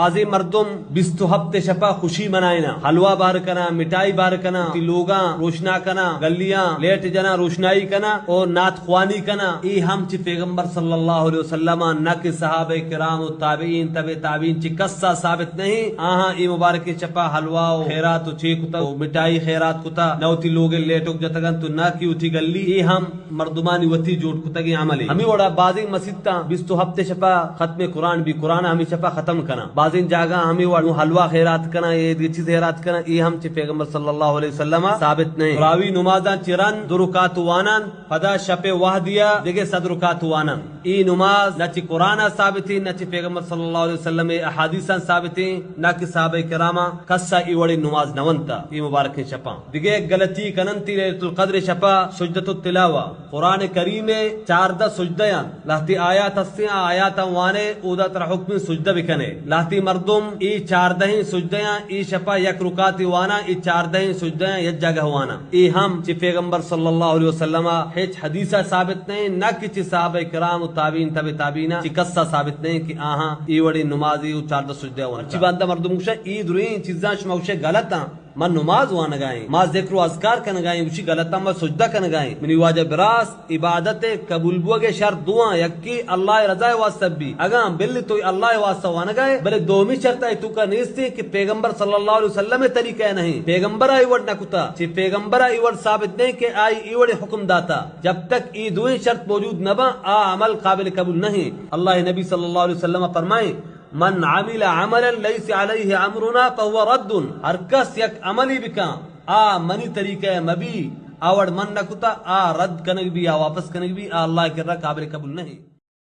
بازیں مردم بیست و ہپت شپا خوشی منائینا، حلوا بار کنا، مٹھائی بار کنا، وتی لوگاں روشنا کنا، گلیاں لیٹ جنا، روشنائی کنا او نعت خوانی کنا۔ اے ہم چہ پیغمبر صلی اللہ علیہ وسلم نہ کہ صحابہ کرام و تابعین، تبع تابعین چہ کسا ثابت نہیں۔ آہاں اے مبارکیں شپا حلوا و خیرات و چے کتا و مٹھائی خیرات کتا، نہ وتی لوگ لیٹوک جتگنت و نہ کہ وتی گلی۔ اے ہم مردمانی وتی جوڑ کتگیں عملے۔ ہمے وڑا بازیں مسیتاں بیست و ہپت شپا ختم قرآن بی، قرآن ہمے شپا ختم کناں۔ بازیں جاگہاں ہمے وڑ حلوا خیرات کناں، اے دگہ چیز خیرات کناں، اے ہم چہ پیغمبر صلی اللہ علیہ وسلم ثابت نہیں۔ تراوی نمازاں چہ رند دو رکعت وانان، پدا شپ وہدیا دگہ صد رکعت وانان۔ اے نماز نہ چہ قرآن ثابت ہیں، نہ چہ پیغمبر صلی اللہ علیہ وسلم احادیثاں ثابت ہیں، نہ کہ صحابہ کراما کسا اے وڑیں نماز نہ ونتا اے مبارکیں شپاں۔ دگہ یک غلطی کننتی لیلۃ القدر شپا سجدۃ التلاوہ۔ قرآن کریم ء چاردہ سجدہ آں، لہتے آیات ہستیں، آ آیاتاں وانے، اودا ترا حکم سجدہ بکنے۔ لہتے مردم اے چاردہیں سجدہ آں، اے شپا یک رکعتے واناں، اے چاردہیں سجدہ آں یک جاگہ واناں۔ اے ہم چہ پیغمبر صلی اللہ علیہ وسلم ء ہچ حدیث ء ثابت نہیں، نہ کہ چہ صحابہ کرام و تابعین تبع تابعین ء چہ کس ء ثابت نہیں کہ آہاں اے وڑیں نمازے و چاردہ سجدہ ونتا۔ چی باندا مردم گوشاں، اے درہیں چیزاں شما گوشے غلط آں۔ ما نماز وانگا ایں، ما ذکر و اذکار کنگا ایں، گوشی غلطاں ما سجدہ کنگا ایں۔ منی واجہ براس، عبادت قبول بوگ شرط دواں، یکی اللہ رضا واسطہ بی۔ اگاں بل تو اللہ واسطہ وانگا ئے، بلے دومی شرط آئی توکا نیستے کہ پیغمبر صلی اللہ علیہ وسلم طریقہ نہیں، پیغمبر آئی وڑ نہ کتا، چہ پیغمبر آئی وڑ ثابت نہیں کہ آئی ای وڑ حکم داتا۔ جب تک ای دوئیں شرط موجود نہ باں، آ عمل قابل قبول نہیں۔ اللہ نبی صلی اللہ علیہ وسلم فرمائیں، من عمل عملا لیس علیہ امرنا فهو رد۔ ہر کس یک عملی بکاں، آ منی طریقہ مبی، آ وڑ من نہ کتا، آ رد کنگ بی، آ واپس کنگ بی، آ اللہ کرا قابل قبول نہیں۔